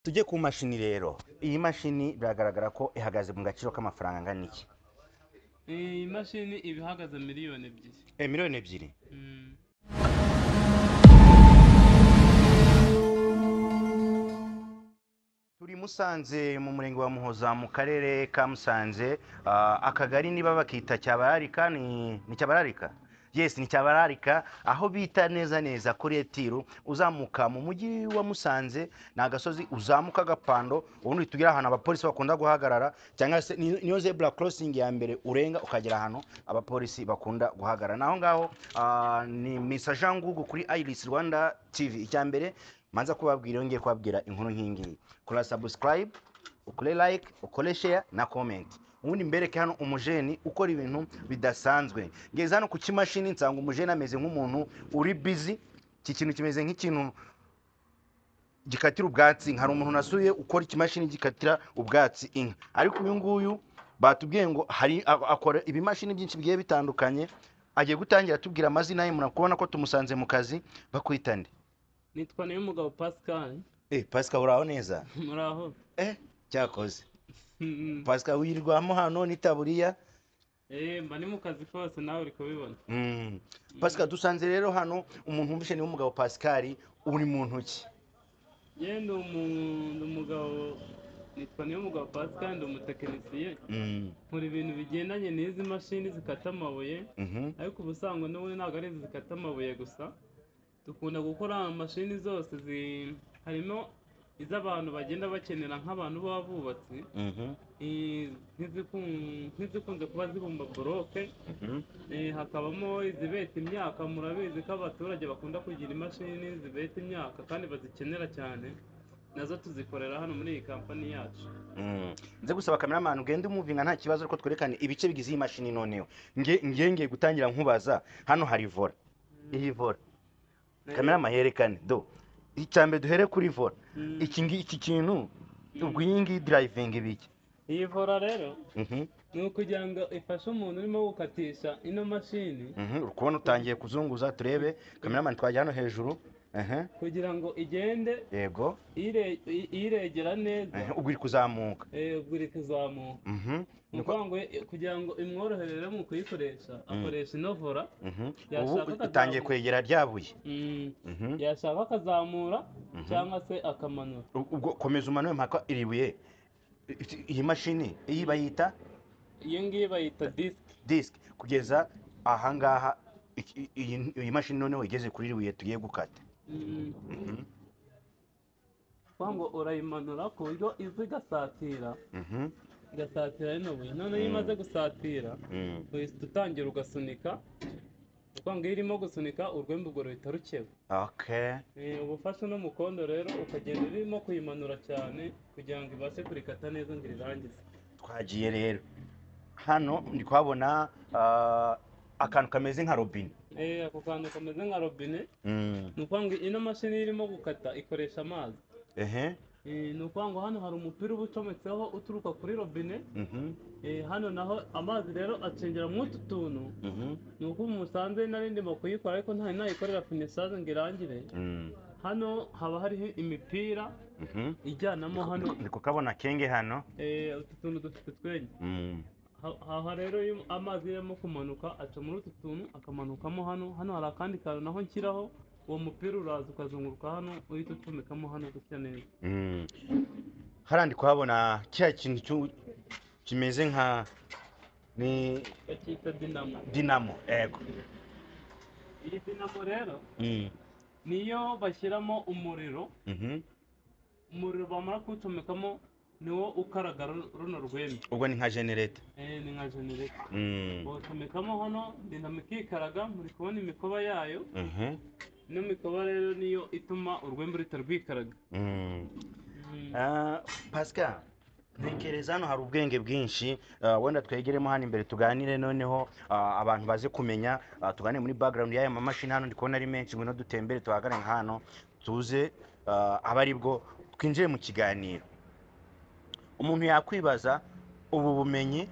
Tujye ku mashini rero. Iyi mashini biragaragara ko ihagaze mu gaciro k'amafaranga angana iki? Iyi mashini iba ihagaze 2 miliyoni. 2 miliyoni. Turi Musanze mu murenge wa Muhoza mu karere ka Musanze, akagari niba bakita Cyabararika, ni Cyabararika, yes, ni Cyabararika, aho bita neza neza kuri Etiru. Uzamuka mu mujyi wa Musanze ni agasozi uzamuka agapando, ubundi uhita ugera ahantu abapolisi bakunda guhagarara, cyangwa se niyo zebra crossing ya mbere urenga ukagera ahantu abapolisi bakunda guhagarara. Naho ngaho ni Misa Jean Ngugu kuri Iris Rwanda TV. Icya mbere manza kubabwira iyo ngiye kubabwira inkuru nk'ingiyi, kora subscribe, ukore like, ukore share na comment, ubundi mbereke hano umujeni ukora ibintu bidasanzwe. Ngeze hano ku kimashini nsanga umujeni ameze nk'umuntu uri busy. Iki kintu kimeze nk'ikintu gikatira ubwatsi inka. Hari umuntu nasuye ukora ikimashini gikatira ubwatsi inka, ariko uyu nguyu batubwiye ngo hari akora ibimashini byinshi bigiye bitandukanye. Agiye gutangira atubwira amazina ye. Murakubona ko tumusanze mu kazi. Bakwita nde? Nitwa Niyomugabo Pascal. Pascal, uraho neza? Muraho. Cyakoze Pascal, wirirwamo hano n'itaburiya? Mba ni mu kazi kose, nawe uri kubibona. Pascal, dusanze rero hano umuntu wumvishe ni umugabo Pascal, uri mu ntoki. Ye, ndi umugabo, nitwa Niyomugabo Pascal, ndi umutekinisiye. Nkora ibintu bigendanye n'izi mashini zikata amabuye, ariko ubusanzwe n'ubundi ntabwo ari izi zikata amabuye gusa. Dukunda gukora mashini zose harimo iz'abantu bagenda bakenera nk'abantu b'abubatsi, nk'izikunze kuba zibumba boroke, hakabamo izibeta imyaka. Murabizi ko abaturage bakunda kugira imashini zibeta imyaka kandi bazikenera cyane, nazo tuzikorera hano muri iyi kampani yacu. Nze gusaba cameraman ugende umuvinga, nta kibazo, ariko twerekane ibice bigize iyi mashini. Noneho nge ngiye gutangira nkubaza. Hano hari volant. Iyi volant, cameraman yerekane do. Icya mbere duhere kuri volant. Iki kintu ubwo iyi ngiyi driving ibiki? Iyi volant rero ni ukugira ngo ifashe umuntu urimo gukatisha ino mashini. Uri kubona utangiye kuzunguza. Turebe cameraman, twajya hano hejuru. Kugira ngo igende iregera neza. Ubwo iri kuzamuka. Ubwo iri kuzamuka. Ni ukuvuga ngo kugira ngo imworohere mu kuyikoresha, akoresha ino volant. Ubu itangiye kwegera ryabuye. Yashaka akazamura cyangwa se akamanura. Ubwo komeza umanure mpaka iri buye. Iyi mashini iyi bayita? Iyi ngiyi bayita disque. Disque. Kugeza ahangaha iyi mashini noneho igeze kuri iri buye tugiye gukata. Kuvuga ngo urayimanura ku buryo iza igasatira, igasatira rino buye. Noneho iyo imaze gusatira, uhita utangira ugasunika. Kuvuga ngo iyo irimo gusunika, urwembe ubwo ruhita rukeba. Uba ufashe uno mukondo rero, ukagenda urimo kuyimanura cyane kugira ngo ibashe kurikata neza ngo irirangize. Twagiye rero, hano ndi kuhabona akantu kameze nka robine. Ako kantu kameze nka robine, ni ukuvuga ngo ino mashini irimo gukata ikoresha amazi. Ni ukuvuga ngo hano hari umupira uba ucometseho uturuka kuri robine. Hano naho amazi rero acengera muri utu tuntu. Ni uko musanze nari ndimo kuyikora, ariko ntari nayikorera finissage ngo irangire. Hano haba hariho imipira ijyanamo hano. Ndi kukabona kenge hano. Utu tuntu dufite utwenge. Aha rero iyo amazi arimo kumanuka aca muri utu tuntu akamanukamo hano. Hano hari akandi kantu naho nshyiraho, uwo mupira uraza ukazunguruka hano, uhita ucomekamo hano gutya neza. Hariya ndi kuhabona kiriya kintu kimeze nka ni Bacyita dinamo. Dinamo, yego. Iyi dinamo rero niyo bashyiramo umuriro. Umuriro bamara kuwucomekamo niwo ukaraga runo rwembe. Ubwo ni nka generator. Ni nka generator. Bawucomekamo hano, dinamo ikikaraga. Muri kubona imikoba yayo. Ino mikoba rero niyo ituma urwembe ruhita rwikaraga. Pascal, ntekereza hano hari ubwenge bwinshi. Wenda twegeremo hano imbere tuganire, noneho abantu baze kumenya, tuganire muri background y'aya mamashini. Hano ndi kubona ari menshi. Ngwino dutembere, tuhagarare nka hano, tuze abe aribwo twinjire mu kiganiro. Umuntu yakwibaza, ubu bumenyi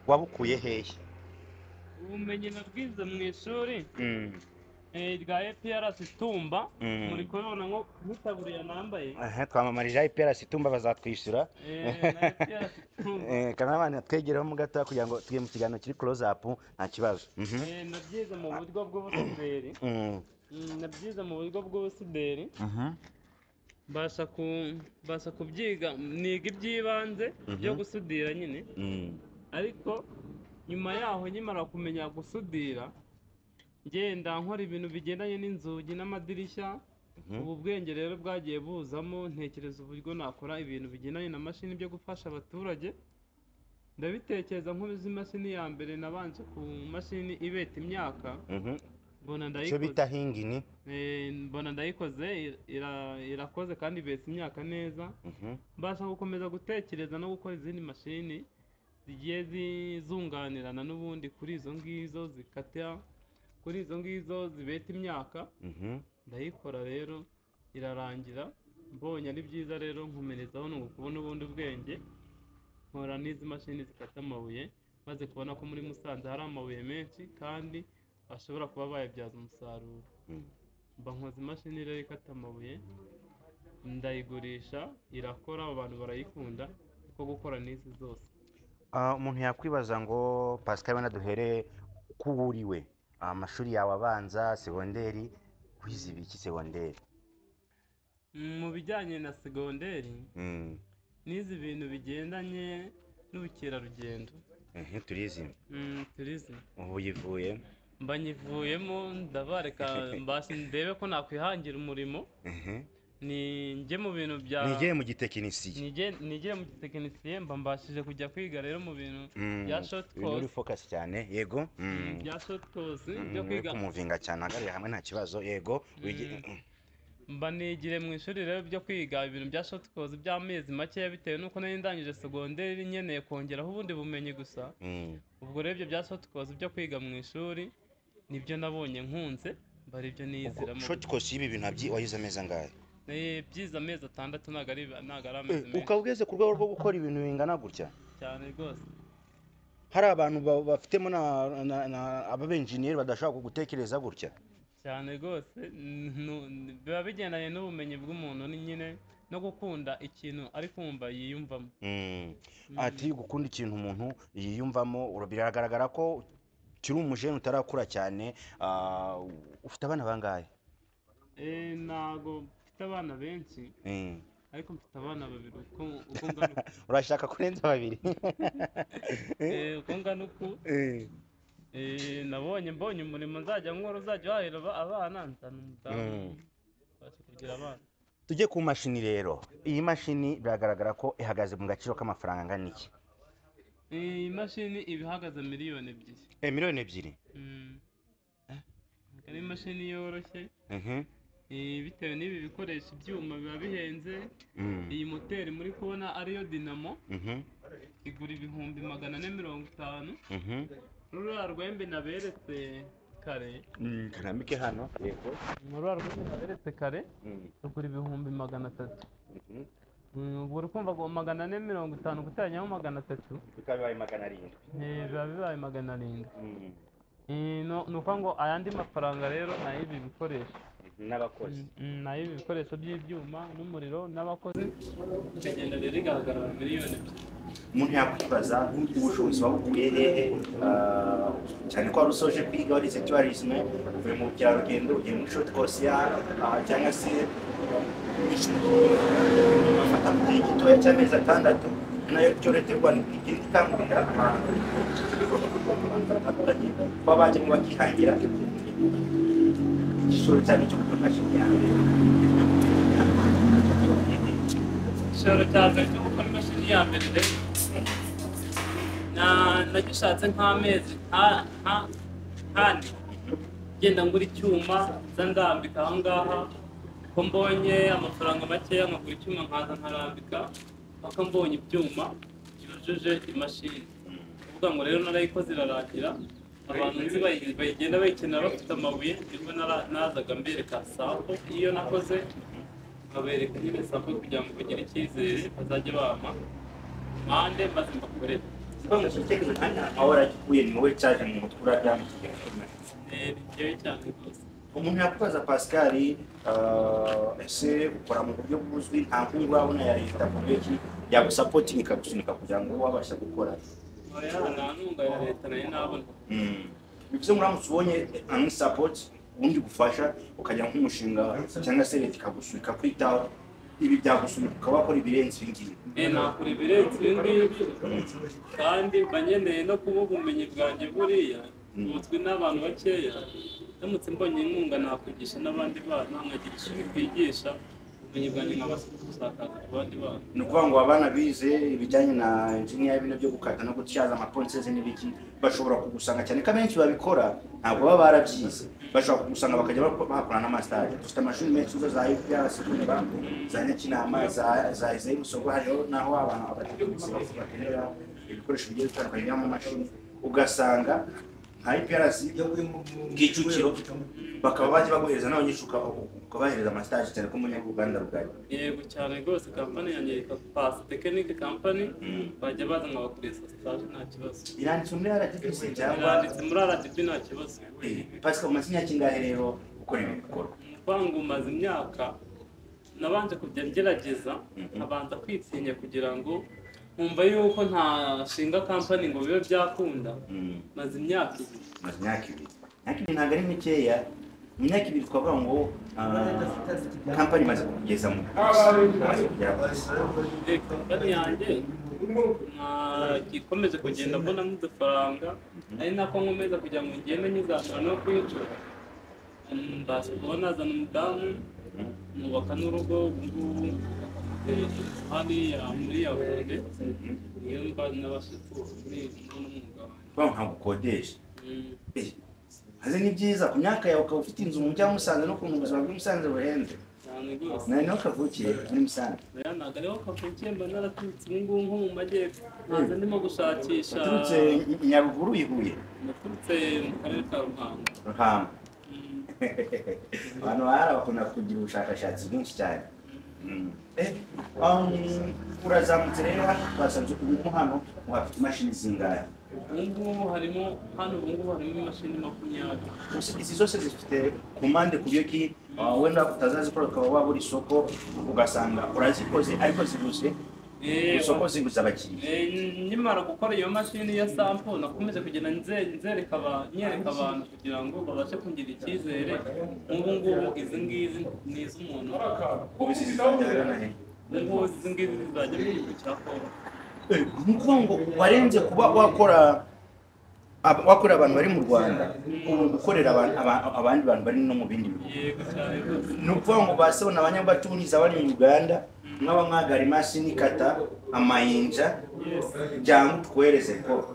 wabukuye hehe? Ubumenyi nabwize mu ishuri. Rya IPRC Tumba. Muri kubibona nko nk'itaburiya nambaye. Twamamarije IPRC Tumba, bazatwishyura. Na IPRC Tumba. Cameraman atwegereho mu gato kugira ngo tujye mu kiganiro kiri close up, nta kibazo. Nabyize mu buryo bw'ubusuderi. Nabyize mu buryo bw'ubusuderi. Mbasha kubyiga, niga iby'ibanze byo gusudira nyine. Ariko nyuma yaho nkimara kumenya gusudira, ngenda nkora ibintu bigendanye n'inzugi n'amadirishya. Ubu bwenge rero bwagiye buzamo, ntekereza uburyo nakora ibintu bigendanye na mashini byo gufasha abaturage. Ndabitekereza nkubizi imashini ya mbere nabanje ku mashini ibeta imyaka. Mbona Icyo ndayikoze. bita hingini. Mbona ndayikoze, irakoze kandi ibeta imyaka neza. Mbasha gukomeza gutekereza no gukora izindi mashini zigiye zunganirana n'ubundi kuri izo ngizo zikata, kuri izo ngizo zibeta imyaka. Ndayikora rero irarangira, mbonye ari byiza rero nkomerezaho ni ukubona ubundi bwenge, nkora n'izi mashini zikata amabuye, maze kubona ko muri Musanze hari amabuye menshi kandi bashobora kuba bayabyaza umusaruro. Mba nkoze imashini rero ikata amabuye, ndayigurisha, irakora, abantu barayikunda, kuko gukora n'izi zose. Umuntu yakwibaza ngo Pascal wenda duhere ku wuriwe, amashuri yawe abanza, segonderi, wize ibiki segonderi? Mu bijyanye na segonderi, nize ibintu bigendanye n'ubukerarugendo. Tourism. Tourism. Ubu uyivuye? Mba nyivuyemo, ndabareka mbashe ndebe ko nakwihangira umurimo. Ni njye mu bintu bya Nigeye mu gitekinisiye. Nigeye mu gitekinisiye, mba mbashije kujya kwiga rero mu bintu bya short Ibintu uri course. focus cyane, yego. Bya short course byo kwiga. Kumuvinga cyane hagarare hamwe nta kibazo, yego. Mba nigire mu ishuri rero byo kwiga ibintu bya short course by'amezi makeya, bitewe n'uko nari ndangije segonderi nkeneye kongeraho ubundi bumenyi gusa. Ubwo rero ibyo bya short course byo kwiga mu ishuri nibyo nabonye nkunze, mba aribyo niyiziramo. Short course y'ibi bintu wayize amezi angahe? Byize amezi 6, ntabwo ari amezi menshi. Ukaba ugeze ku rwego rwo gukora ibintu bingana gutya? Cyane rwose. Hari abantu bafitemo na ababenjeniyeri badashobora kugutekereza gutya? Cyane rwose, biba bigendanye n'ubumenyi bw'umuntu nyine no gukunda ikintu ari kumva yiyumvamo. Ati gukunda ikintu umuntu yiyumvamo, biragaragara ko ukiri umujene utarakura cyane. Ufite abana bangahe? Ntago mfite abana benshi, ariko mfite abana babiri uko ngana uku. Urashaka kurenza babiri? Uko ngana uku. Nabonye mbonye umurimo nzajya nkora uzajya uhahira abana, nzana umudamu mbasha kugira abana. Tujye ku mashini rero. Iyi mashini biragaragara ko ihagaze mu gaciro k'amafaranga angana iki? Iyi mashini iba ihagaze 2 miliyoni. 2 miliyoni? Ari imashini yoroshye. Bitewe n'ibi bikoresho, ibyuma biba bihenze. Iyi moteri muri kubona ariyo dinamo igura 450,000. Ruriya rwembe naberetse kare, Karambike hano, yego. Ruriya rwembe naberetse kare rugura 300,000. Ubwo uri kumva ngo 450 guteranyaho 300, bikaba bibaye 700. Biba bibaye 700. Ni ukuvuga ngo ayandi mafaranga rero ni ay'ibi bikoresho N'abakozi. Ni ay'ibi bikoresho by'ibyuma n'umuriro n'abakozi, bikagenda rero igahagarara 2 miliyoni. Umuntu yakwibaza ubushobozi wabukuye hehe, cyane ko wari usoje kwiga, warize tourisme, uvuye mu bukerarugendo ugiye muri short course ya cyangwa se bafata mu gihe gitoya cy'amezi 6, nayo cyo Leta y'u Rwanda igenda ikangurira abantu batandukanye kuba bajyamo bakihangira igishoro cyane cyo gukora imashini ya mbere. Igishoro cya mbere cyo gukora imashini ya mbere rero nagishatse nk'amezi nk'ane ngenda ngura icyuma, nza ndambika aho ngaha, ko mbonye amafaranga makeya nkagura icyuma, nkaza nkarambika paka mbonye ibyuma byujuje imashini. Kuvuga ngo rero narayikoze irarangira, abantu nzi bayigenda bayikenera bafite amabuye, nibwo nazaga mbereka sample iyo nakoze, nkabereka nyine sample kugira ngo bagire icyizere bazajye bampa mande maze mbakorere. Igitekerezo nanjye aho waragikuye, ni wowe cyaje mu mutwe uraryama kigera? Ni njyewe cyane rwose. Umuntu yakubaza Pascal, ese ukora mu buryo buzwi, nta nkunga urabona ya leta ku buryo ki yagusapotinga ikagusunika kugira ngo ube wabasha gukora? Oya, nta nkunga ya leta nari nabona. Bivuze ngo uramutse ubonye any support ubundi gufasha ukajya nk'umushinga cyangwa se leta ikagusunika kwitaho, ibi byagusunika ukaba wakora ibirenze ibi ngibi? Nakora ibirenze ibi ngibi, kandi mba nkeneye no kuba ubumenyi bwanjye buriya buzwi n'abantu bakeya. Ndamutse mbonye inkunga nakwigisha n'abandi bana, nkagira ishuri twigisha ubumenyi bwanjye nkabasha gusakaza ku bandi bana. Ni ukuvuga ngo abana bize ibijyanye na engineer, bino byo gukata no gutyaza amaponceuse n'ibiki, bashobora kugusanga, cyane ko abenshi babikora ntabwo baba barabyize. Bashobora kugusanga bakajya bahakora n'amastage. Dufite amashuri menshi, zo za IPRC Tumba, za Nyakinama, za Isaie Busogo, hariho naho abantu abatekinisiye bakenera ibikoresho bigiye bitandukanye by'amamashini, ugasanga nka IPRC Kicukiro bakaba bajya baguhereza n'abanyeshuri ukabahereza amastage, cyane ko muri Uganda rugari. Yego, cyane rwose. Kampani yanjye yitwa Pasi Tekinike Kampani, bajya baza nkabakoresha stage nta kibazo. Iranditse muri RDB cyangwa? Iranditse muri RDB, nta kibazo. Pascal, umaze imyaka ingahe rero ukora ibi bikorwa? Ni ukuvuga ngo umaze imyaka, nabanje kujya ngerageza, nkabanza kwitinya kugira ngo nkumva yuko ntashinga kampani ngo bibe byakunda. Maze imyaka 2. Umaze imyaka 2. Imyaka 2 ntabwo ari mikeya. Mu myaka 2 twavuga ngo kampani imaze kugeza mu imaze kugera ku Kampani yanjye ikomeje kugenda mbonamo udufaranga, ari nako nkomeza kugira ngo ngende nyizamura no kwicura. Mbasha kuba nazana umudamu, nubaka n'urugo. Ubu ngubu hariya muri Yaounde niyo mba nabasha muri n'umwuga wanjye. Kuvuga ngo ntabwo ukodesha? Haze ni byiza ku myaka yawe ukaba ufite inzu mu mujyi wa Musanze, n'ukuntu ubuzima bw'i Musanze buhenze. Cyane rwose. Nari naho kavukiye muri Musanze? Oya, ntabwo ariho kavukiye, mba naraturutse ubu ngubu nko mu majyepfo, nkaza ndimo gushakisha. Waturutse Nyaruguru, i Huye? Naturutse mu karere ka Ruhango. Ruhango. Abantu bahari bakunda kugira ubushakashatsi bwinshi cyane. Urazamutse rero, hano twasanze ubu hano uhafite imashini zingahe? Ubu ngubu harimo hano, ubu ngubu harimo imashini 20. Gusa izi zose zifite commande ku buryo ki wenda utazazikora ukaba wabura isoko, ugasanga urazikoze ariko zibuze isoko, zibuze abakiriya? Nkimara gukora iyo mashini ya sample, nakomeje kugenda nzereka nyereka abantu kugira ngo babashe kungira icyizere. Nk'ubu ngubu izi ngizi ni iz'umuntu. Ubu izi zizajya ahagana he? Ubu ngubu izi ngizi zizajya mu gihugu cya Kongo. Ni ukuvuga ngo warenze kuba wakora wakorera abantu bari mu Rwanda, ubu gukorera abandi bantu bari no mu bindi bihugu? Yego, cyane rwose. Ni ukuvuga ngo basebona abanyabaturiza bari mu Uganda, mwaba mwagara imashini ikata amayinja cyangwa utwohereze ko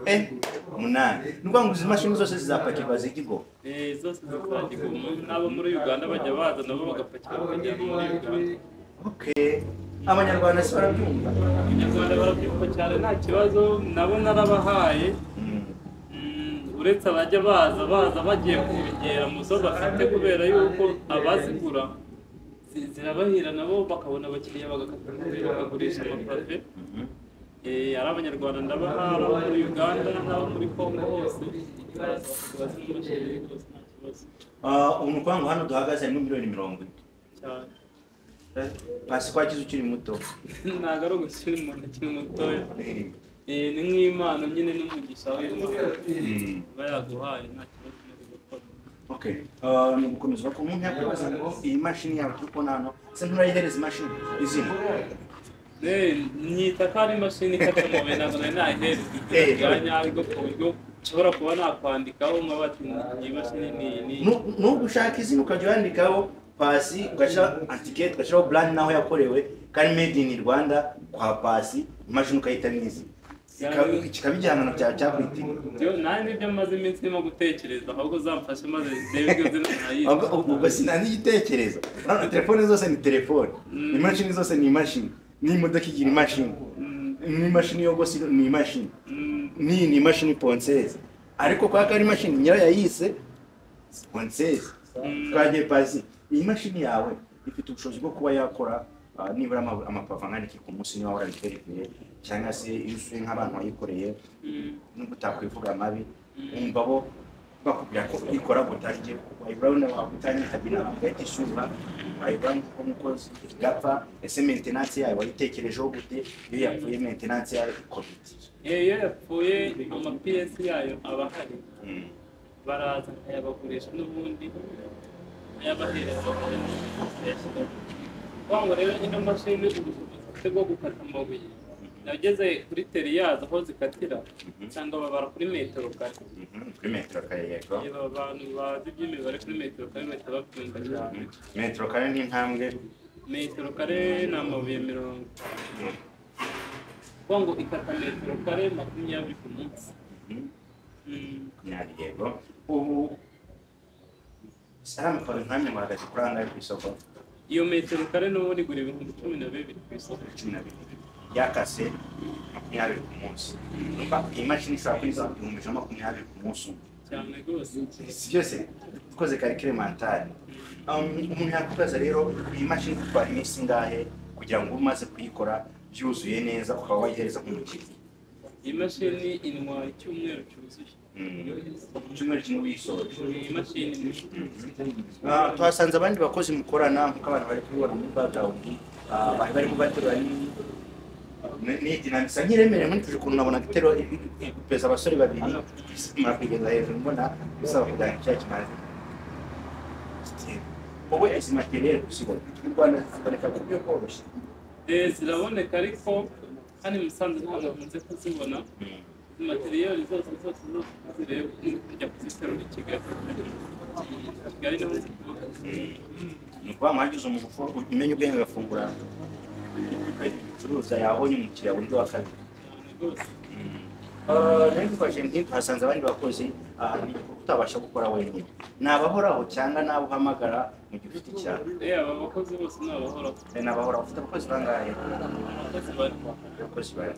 munani. Ni ukuvuga ngo izi mashini zose zizapakirwa zijya i Goma? Zose zizajya i Goma, n'abo muri Uganda bajya baza nabo bagapakira bakajyana muri Uganda. Okay, Abanyarwanda se barabyumva? Abanyarwanda barabyumva cyane, nta kibazo, nabo narabahaye. Uretse abajya baza bagiye kongera mu zo bafite, kubera yuko abazigura zirabahira, nabo bakabona abakiriya, bagakata amabuye bakagurisha amapave. Ari Abanyarwanda ndabaha, ari abo muri Uganda n'abo muri Congo hose baraza bakagura zino mashini rwose, nta kibazo. Ah, ubu ni ukuvuga ngo hano duhagaze harimo miliyoni 40? Cyane. Pasi, ko wakize ukiri muto? Ntabwo ari ugushyira umuntu akiri mutoya. Ni nk'impano nyine n'umugisha w'Imana iba yaguhaye, nta kibazo umaze gukora. Okay. Ni ugukomeza ko umuntu yakwibaza ngo iyi mashini yawe turi kubona hano se nturayihereza imashini izina? Nyita ko ari imashini ikata amabuye, ntabwo nari nayihereza izina rya nyaryo ku buryo nshobora kuba nakwandikaho nka bati iyi mashini ni iyi n'iyi. Nubwo ushaka izina ukajya wandikaho Pasi, ugashyiraho étiquette, ugashyiraho brand n'aho yakorewe kandi made in Rwanda kwa Pasi, imashini ukayita n'izina, kikaba igihangano cyawe cyakwitiriwe. Byo nanjye nibyo maze iminsi ndimo gutekereza, ahubwo uzamfashe maze ndebe iryo zina nayita. Ubwo sinanze igitekerezo. Urabona telefone zose ni telefone, imashini zose ni imashini, n'imodoka igira imashini, n'imashini yogosha ni imashini, n'iyi ni imashini ponceuse, ariko kwa ko ari imashini nyirayo yayise ponceuse. Twagiye Pasi, iyi mashini yawe ifite ubushobozi bwo kuba yakora nibura amapave angana iki ku munsi, niba warabiverifiye, cyangwa se iyo usuye nk'abantu wayikoreye, nubwo utakwivuga amabi, wumva bo Bakubwira ko uyikora gutangiye wayibura wagutangiye kabina ugahita wayibura nk'umukozi igapfa. Ese maintenance yayo wayitekerejeho gute? Iyo yapfuye maintenance yayo ikora iki? Iyo yapfuye amapiyesi yayo aba ahari, baraza nkayabagurisha n'ubundi nkayabahereza bakayashyiraho. Kuvuga ngo rero ino mashini ubushobozi ifite bwo gukata amabuye nageze kuri teriyazi aho zikatira cyangwa babara kuri metero kare. Kuri metero kare, yego. Niba abantu bazi iby'imibare kuri metero kare bahita babyumva cyane. Metero kare ni intambwe. Metero kare ni amabuye 50. Kuvuga ngo ikata metero kare 20 ku munsi. Yego. Ubu salamu kwa nkamwe muhagaze kuri angahe ku isoko? Iyo metero kare n'ubundi igura 12,000 ku isoko. 12 yakase 20 ku munsi. Numva iyi mashini ishobora kwinjiza 120,000 ku munsi. Cyane rwose. Si byose dukoze calcul mental. Umuntu yakubaza rero iyi mashini itwara iminsi ingahe kugira ngo umaze kuyikora byuzuye neza ukaba wayihereza nk'umukiriya? Iyi mashini intwara icyumweru cyuzuye. Icyumweru kimwe uyisoje. Iyi mashini tuhasanze abandi bakozi mukorana nk'uko abantu bari kubibona muri background, bari barimo baterura ni dinamisa nk'iremereye nkurikije ukuntu nabona igitero ipeza abasore babiri mara kugeza hejuru, mbona bisaba kugira ngo icyayi kimaze. Wowe izi matériel kuzibona mu Rwanda ziboneka ku buryo bworoshye? Ziraboneka, ariko hano i Musanze ntabwo nkunze kuzibona. Izi matériel zose zose zose zireba kujya kuziterura i Kigali. Kigali niho zituruka. Ni ukuvuga ngo hagize umuntu umenya ubwenge agafungura icuruza yabonye umukiriya wundi wa kabiri. Cyane rwose. Rero dufashe hasanze abandi bakozi, ni igikorwa utabasha gukora wenyine. Ni abahoraho cyangwa n'abo uhamagara mu gihe ufite icyaha? Aba bakozi bose ni abahoraho. Ni abahoraho. Ufite abakozi bangahe? Abakozi bane. Abakozi bane.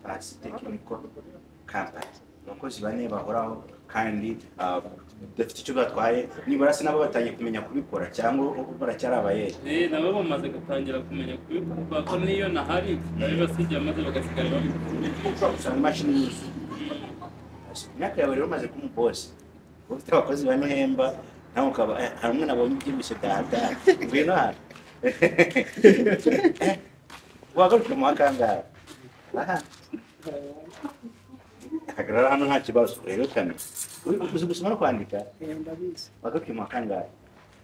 Pasi Technical Company, abakozi bane bahoraho kandi badafite icyo batwaye. Nibura se nabo batangiye kumenya kubikora cyangwa baracyari abayeri? Nabo bamaze gutangira kumenya kubikora, kubera ko n'iyo nahari babibasigiye maze bagasigara babikora. Ushobora gusanga imashini yuzuye. Imyaka yawe rero umaze kuba umubosi, ufite abakozi bane uhemba, nawe ukaba hari umwe nabonye ubyibushye bya hatari. Ngwino hano. Wagaruke mu wa kangahe? Aha hagarara hano, nta kibazo. Rero kame uzi gusoma no kwandika? Ndabizi. Wagaruke mu wa kangahe?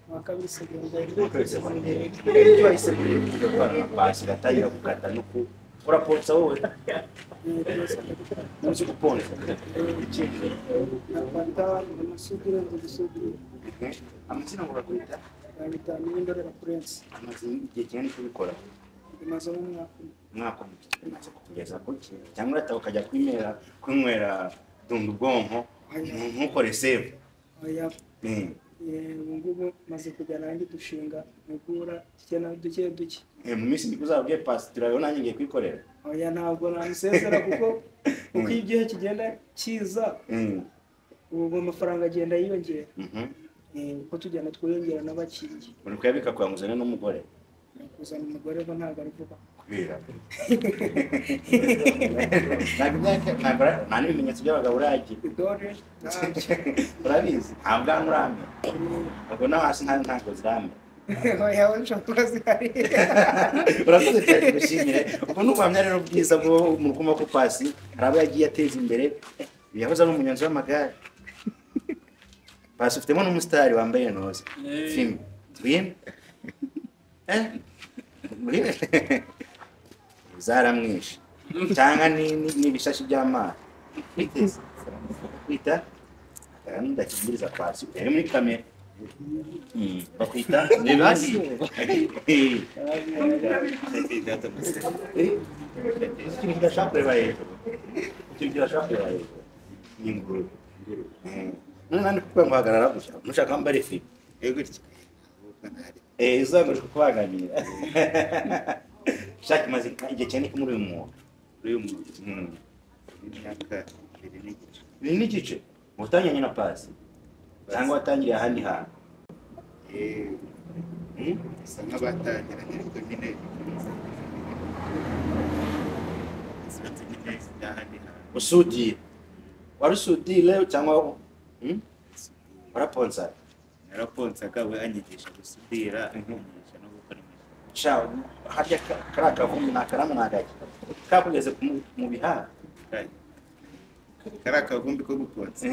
Wa kabiri segonderi. Mu wa kabiri segonderi. Icyo wahise kuri pasi gatangira gukata no ku uraponsa wowe? Uzi guponsa ikindi? Nakwita amasudire, nzi gusudira. Amazina ngo bakwita? Babita Niyindorera Prince. Amaze igihe kinini kubikora? Bimaze nk'umwaka umwe. Umwaka umwe bimaze kukugeza kuki? Cyangwa urataha ukajya kwinywera kwinywera dunda ubwonko ntukore save? Oya. Ubu ngubu maze kujya nanjye dushinga mugura duke na duke duke. Mu minsi mike uzabwiye pasi turabona nanjye ngiye kwikorera. Oya, ntabwo namusezera kuko uko igihe kigenda kiza ubu amafaranga agenda yiyongera. Uko tugenda twiyongera n'abakiriya. Uri kuyabika kugira ngo uzane n'umugore? Kuzana umugore bo ntabwo ari vuba. Kubera ntabwo imyaka ntabwo nta n'ibimenyetso by'abagabo uragira. Dore ntabyo. Urabizi, nta bwanwa uramera, ubwo no hasi nta ntabwo ziramera. Oya, nshobora kuba zihari. Urakoze cyane, tugushimire. Ubwo ni ubuhamya rero bwiza bwo mu rwuma ko pasi hari abo yagiye ateza imbere. Yahoze ari umunyonzi w'amagare. Pasi ufitemo n'umusitari wambaye noza filime twin zaramwishe cyangwa n'ibishashi by'amazi biteze kwita ndakingiriza pasi uri muri kamera. Bakwita ikintu kidashaka kureba hejuru, ikintu kidashaka kureba hejuru ni ingurube. None nandi kuvuga ngo hagarara gutya nushaka wambare ifi gutya izagurishwa kubangamira. Shaka imaze igihe cyane muri uyu mwuga? Muri uyu mwuga imyaka 2 n'igice. 2 n'igice. Utangiranye na pasi cyangwa watangiriye ahandi hantu? Bisa nk'abatangiranye, ariko nyine nyine by'ahandi hantu. Usudire, wari usudire cyangwa? Waraponsa? Naraponsaga, we anyigisha gusudira, anyigisha no gukora imashini. Sha, harya kariya kavumbi ni akaramu ni agaki kakugeze mu bihaha? Kariya kavumbi ko guponsa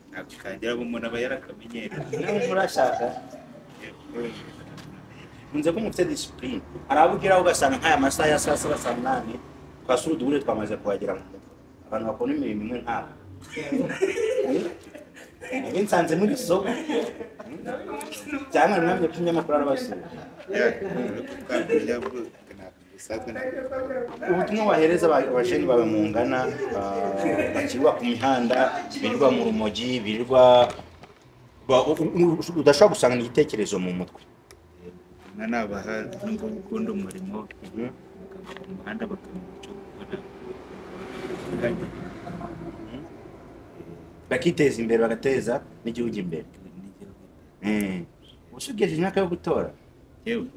ntabwo kagera, umuntu aba yarakamenyereye. Nawe murashaka nkunze ko mufite discipline. Hari abo ugeraho ugasanga nk'aya masaha ya saa 7 saa 8 twasura uduhure twamaze kuhagera mu rugo. Abantu bakora imirimo imwe nk'abo nsanze muri soko cyangwa namwe kinyamakuru arabasura. Ubutumwa wahereza abajeni bawe mungana bakirirwa ku mihanda, birirwa mu rumogi, birirwa udashobora gusanga igitekerezo mu mutwe? Nabaha ngo gukunda umurimo, bakava ku muhanda bakamenya icyo gukora, bakiteza imbere, bagateza n'igihugu imbere. Usugeje imyaka yo gutora? Yewe.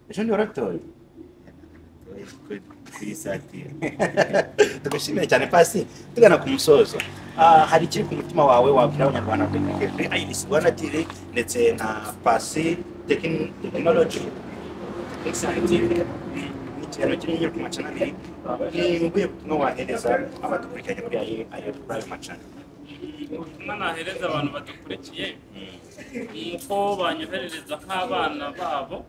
Ejo ndi waratoye? Tugushimiye cyane Pasi. Tugana ku musozo, hari ikiri ku mutima wawe wabwira abanyarwanda kuri Iris Rwanda TV ndetse na Pasi Technology TV n'ikiganiro kinini ku macana abiri? Ni ubuhe butumwa wahereza abadukurikiranye kuri ayo macana? Ubutumwa nahereza abantu badukurikiye ni uko banyoherereza nk'abana babo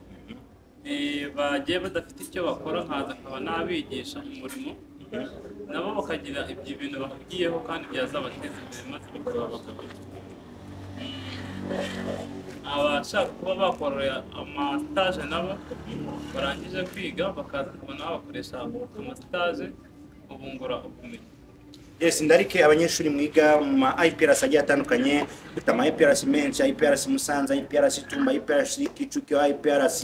bagiye badafite icyo bakora, nkaza nkaba nabigisha umurimo, nabo bakagira ibyo bintu bahugiyeho kandi byazabateza imbere maze bakaba abagabo. Abashaka kuba bakorora amasitaje nabo barangije kwiga bakaza nkaba nabakoresha amasitaje ubungura ubumenyi. Yes, ndarike abanyeshuri mwiga mu ma IPRC agiye atandukanye, dufite ama IPRC menshi, IPRC Musanze, IPRC Tumba, IPRC Kicukiro, IPRC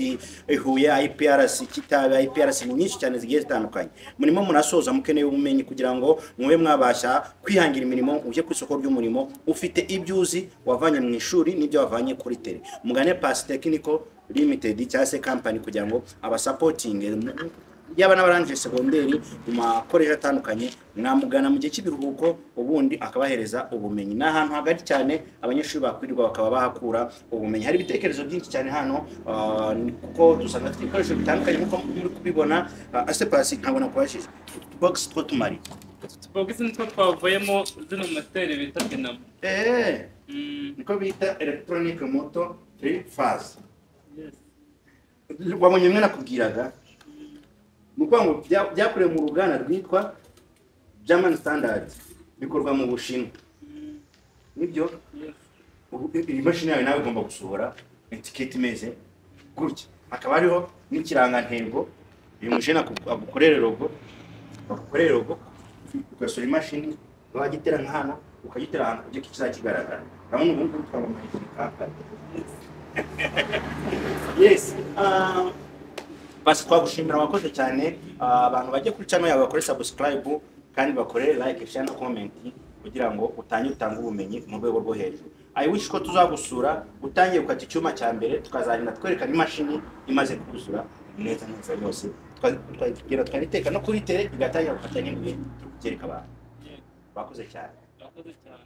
Huye, IPRC Kitabi, IPRC nyinshi cyane zigiye zitandukanye. Murimo murasoza mukeneye ubumenyi kugira ngo mube mwabasha kwihangira imirimo, uje ku isoko ry'umurimo ufite ibyo uzi wavanye mu ishuri n'ibyo wavanye kuri tele. Mugane Pasi Technical Limited cyangwa se company kugira ngo abasapotinge yaba n'abarangije segonderi mu makoleje atandukanye, mwamugana mu gihe cy'ibiruhuko ubundi akabahereza ubumenyi. Ni ahantu hagari cyane abanyeshuri bakwirirwa bakaba bahakura ubumenyi. Hari ibitekerezo byinshi cyane hano, kuko dusanga dufite ibikoresho bitandukanye nk'uko muri kubibona. Ase Pasi, ntabwo nakubashije box two tumari Utubogisi nitwo twavuyemo zino moteri bita dinamo. Niko bita electronic motor 3 phase. Wabonye mwe nakubwiraga ni ukuvuga ngo byakorewe mu ruganda rwitwa German Standard, bikorwa mu Bushinwa. Nibyo? Iyi mashini yawe nawe igomba gusohora etiketi imeze gutya, hakaba hariho n'ikirangantego. Uyu mujene agukorere logo, bagukorere logo, ugasura imashini wagitera nka hano, ukagitera ahantu kugira ko kizakigaragara. Urabona ubu ngubu twamamaye kampani. Yes. Basi twagushimira, wakoze cyane. Abantu bajye kuri channel yawe bakore subscribe kandi bakore like, share na comment kugira ngo utange ubumenyi mu rwego rwo hejuru. I wish ko tuzagusura utangiye gukata icyuma cya mbere, tukazarinda twerekana imashini imaze kuzura neza neza yose, twagera twaniteka no kuri tele igatangira gukata n'imwe tukubyereka abantu. Bakoze cyane. Bakoze cyane.